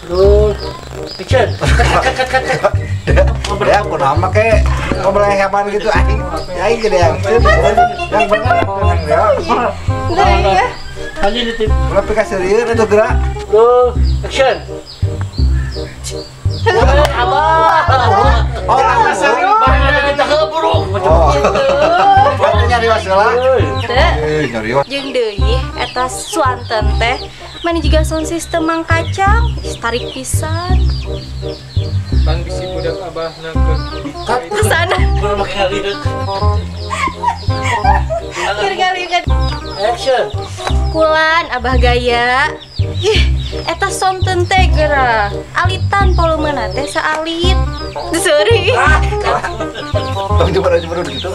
Roll. Action. Cut. Ya, aku nama kek ngobrol hewan gitu aing. Aing jadi yang bener ya. Iya. Lanjut itu. Ulah pika serius itu gerak. Roll. Action. Abah. Oh, serius. Kita keburuk. Oh. Nyarios lah. Nyarios. Jeung deui eta suanten teh mani juga sound system mang kacang, tarik pisan. Bang bisi budak abah na ke sana. Kurang make ngalieu. Keur ngalieu. Action. Kulan abah gaya. Ih, eta sonten teh geura. Alitan volumena teh saalit. Sorry. Tong coba gitu.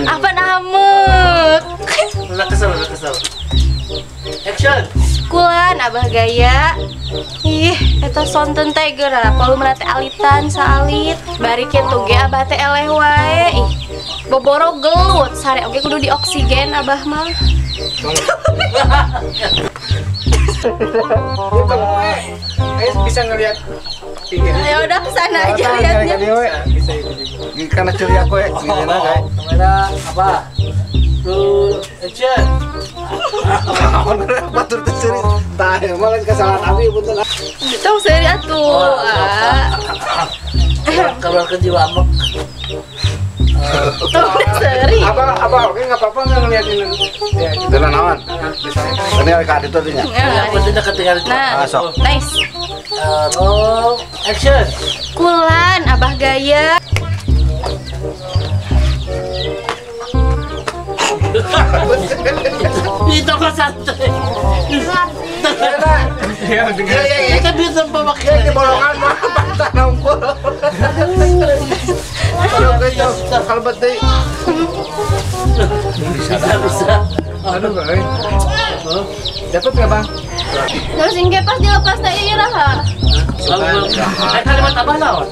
Apa namek? Ulah kesel. Action. Kulan abah gaya. Ih, eta sonten teh geura volumena teh alitan saalit. Bari kitu ge abah teh eleh wae. Ih, boboro gelut sare oge kudu dioksigen abah mah. Bisa ngelihat pinggir. Ya udah ke sana aja lihatnya. Bisa itu juga. Karena curi aku ya, gimana kayak. Kamera apa? Roll action. Batur teh seuri. Tah, malah kesalahan abi punten. Tong seuri atuh. Keluar ke jiwa amok. Tong seuri. Apa oke enggak apa-apa enggak ngeliatin. Ya gitu. Dengan naon? Ini ka ditu teh nya. Nah, ketinggalan. Nah, nice. Roll action. Kulan abah gaya. Itu kok santai. Ya, kita bisa memakai di bolongan mah pantat nongkol. Kalau betul bisa. Aduh, euy. Dapat enggak, Bang? Terus ingke pas dilepas teh ieu raha. Kalimat abah naon?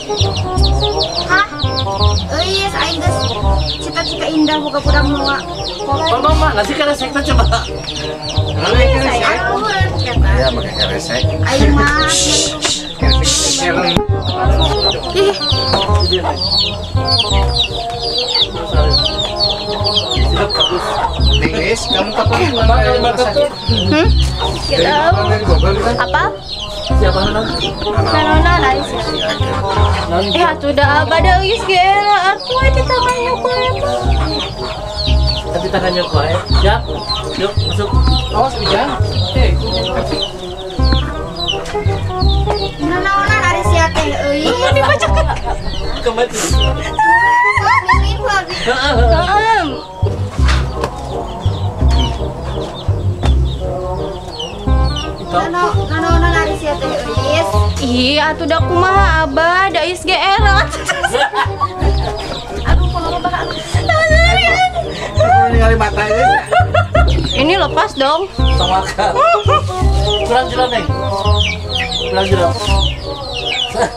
Hah? Euy, aing geus cita-cita indah boga budak moal. Mama mana sih keresek teh coba. Ya make keresek. Aing mah. Ih. Nis, kamu kapan pulang dari rumah sakit? Gitu. Apa? Siapa nana? Nana Aisyah. Eh, atuh da abah da geus ge era atuh eta tangannya koe mah. Tapi tangannya koe. Siap. Yuk, masuk. Awas hujan. Eh, nanaonan ari sia teh euy. Dibacakeun. Kembali. Heeh. Nanaonan ari sia teh euy. Ih, atuh da kumaha abah, da geus ge era. Aduh, kumaha bah. Ningali mata ini. Ini lepas dong. Sama kurang jalan, Neng. Kurang jalan.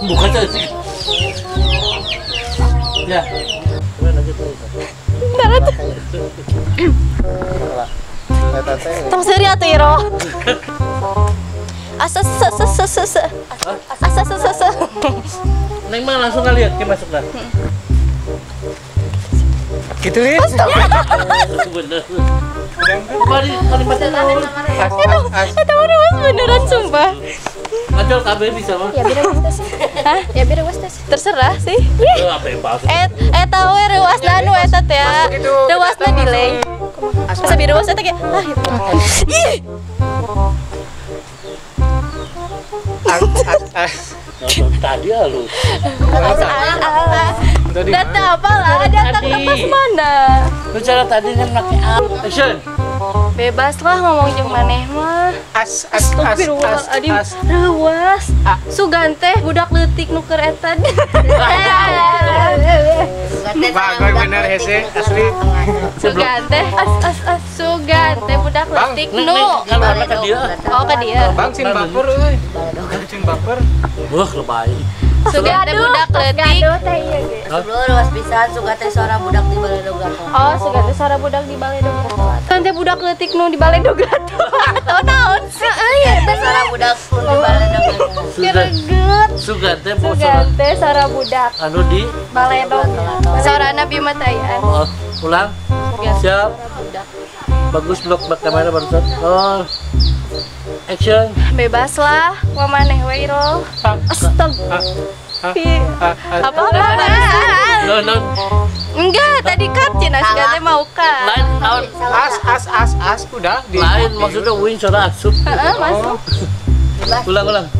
Bukan aja sih. Ya. Tong seuri atuh Iro. Asa se se se se se. Asa se se se. Neng mah langsung kali ya, masuk dah. Gitu ya. Bener. Mari kalimatnya naon? Eta mah beneran sumpah. Ngajol kabeh bisa mah. Ya biar reuas teh. Hah? Ya biar reuas teh. Terserah sih. Apa yang palsu? Eta we reuasna anu eta teh ya. Reuasna delay. Asa bi reuas eta ge. Ah gitu. Ih. Tadi halus. Data apalah, datang lepas mana? Lu cara tadi kan pakai action. Bebas lah ngomong jeung maneh mah. As as as as. Reuas. Sugan teh budak leutik nu keur eta. Bagus bener hese asli. Sugan teh as as as sugan teh budak leutik nu. Oh ka dieu. Bang sin baper euy. Sin baper. Wah lebay. Sugan teh budak leutik. Sebelum ruas pisan sugan teh suara budak di Baledog. Oh, sugan teh suara budak di Baledog. Sugan teh budak leutik nu di baledog atau naon sih? Heeh ya, teh sora budak nu di baledog. Gereget. Sugan teh Sugan teh sora budak anu di baledog. Sorana Bima Tayan. Oh, ulang. Siap. Bagus blok kamera barusan. Oh. Action. Bebas lah, wa maneh we Irol. Astag. Apa No. Enggak, tadi cut cenah Sugan teh mau cut. Lain naon? As udah di. Lain maksudnya win sora asup. Heeh, masuk. Ulang.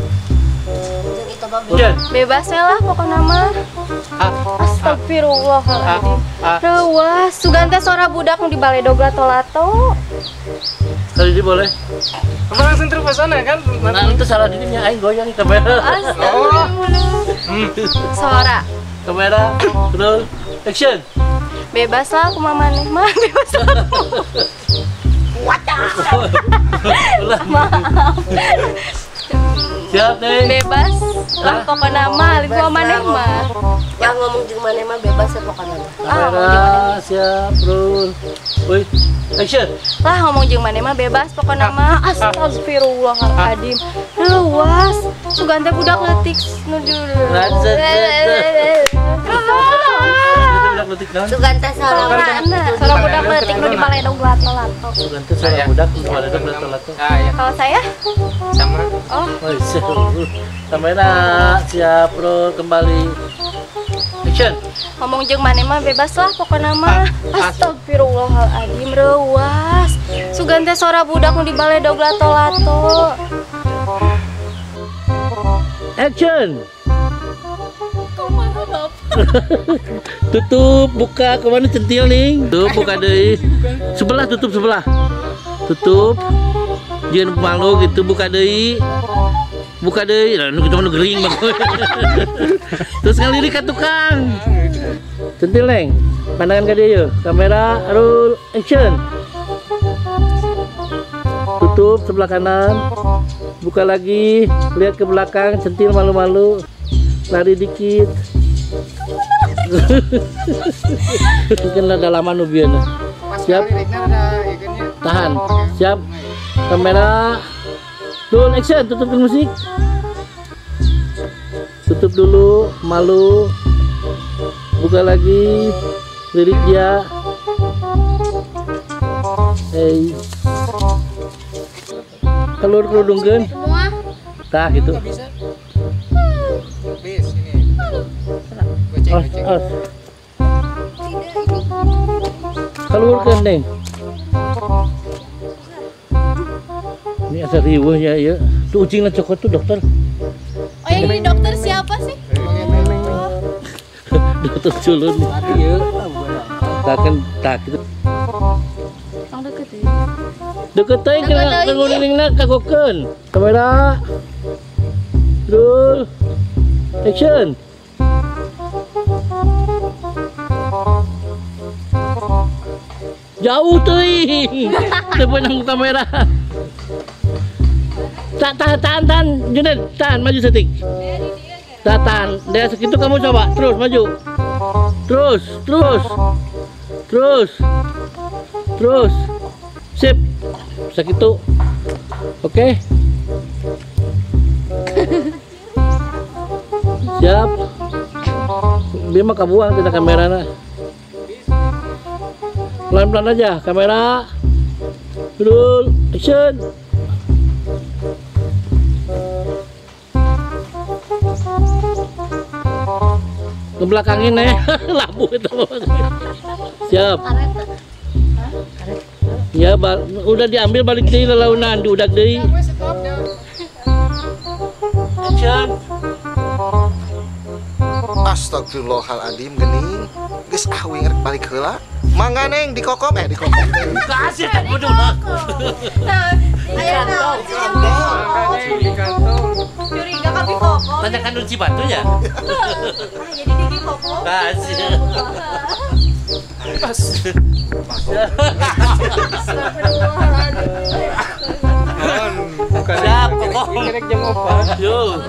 Bebas lah pokoknya mah. Astagfirullahaladzim. Rewas, Sugan teh sora budak nu di baledog lato-lato. Kali ini boleh. Apa langsung terpesona kan? Nah, itu salah dirinya aing goyang kamera. Astagfirullah. Sora. Kamera, roll, action. Bebas lah aku maneh mah, bebas lah. Maaf. Siap, Neng. Bebas lah pokoknya mah, gua maneh mah. Yang ngomong jeung maneh mah bebas ya pokoknya mah. Kamera, siap, roll. Woi, action. Lah ngomong jeung maneh mah bebas pokoknya mah. Astagfirullahaladzim. Luas. Sugan teh budak leutik nu dulu. Sugan teh sora budak leutik nu di baledog lato-lato. Sugan teh sora budak nu di baledog lato-lato. Kalau saya sama. Oh. Kamera siap, roll kembali. Action. Ngomong jeung maneh mah bebas lah pokoknya mah. Astagfirullahaladzim, reuas. Sugan teh sora budak nu di baledog lato-lato. Action. Kumaha Bapak? Tutup, buka, kemana centil nih? Tuh, buka deui. Sebelah tutup sebelah. Tutup. Jangan malu gitu, buka deui. Buka deui. Lah nu kitu mah nu gering mah. Terus ngalirik ka tukang. Centil neng. Pandangan ka dieu yeuh. Kamera roll action. Tutup sebelah kanan. Buka lagi, lihat ke belakang, centil malu-malu. Lari dikit. Mungkin ada lama nubiana. Siap. Tahan. Siap. Kamera. Roll action, tutup musik. Tutup dulu, malu. Buka lagi. Lirik dia. Hey. Keluar kerudungkeun. Tah gitu. Os. Keluarkeun, Neng. Ini asa riweuh ya ieu. Tuh ucingna cokot tuh dokter. Oh, yang ini dokter siapa sih? Dokter culun. Tah kan tah gitu. Tong deket ya. Deket teh kana ngulilingna kagokeun. Kamera. Roll. Action. Jauh teuing. Teu beunang kamera. Tahan, tahan, tahan, Junet, tahan, maju setik. Tahan, dari segitu kamu coba, terus maju, terus, terus, terus, terus, sip, segitu, oke, siap. Dia mah kabuang tidak kameranya. Pelan-pelan aja, kamera, roll, action. Ngebelakangin nih, labu itu. Siap. Ya, udah diambil balik deui lalaunan, diudak deui. Action. Astagfirullahaladzim geuning. Geus ah uing rek balik heula. Mangga neng dikokom dikokom. Kasih tak bodoh lah. Aya naon di kantong. Curiga kami kokom. Tanyakan dulu Cibatunya. Ah, jadi di kokom. Kasih. Pas. Siap, kokom. Kerek jam 4. Yo.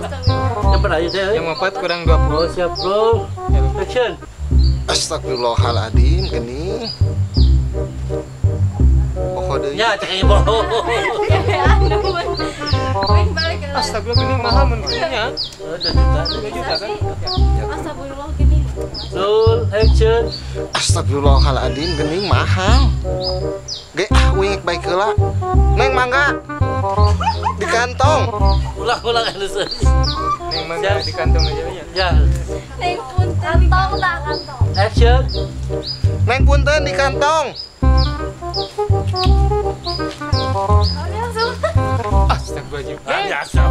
Jam berapa ya? Jam 4 kurang 20. Oh, siap, bro. Action. Astagfirullahaladzim geuning. Poho deui. Nya cek ieu poho. Balik. Astagfirullah gini mahal mun nya. 2 juta. 2 juta kan? Astagfirullah gini. Roll action. Astagfirullahaladzim geuning mahal. Ge ah uing baik heula. Neng mangga. Di kantong. Ulang-ulang halus. Neng mangga di kantong aja nya. Ya. Neng punten kantong tah kantong. Action. Neng punten di kantong. Langsung. Astagfirullahaladzim. Biasa.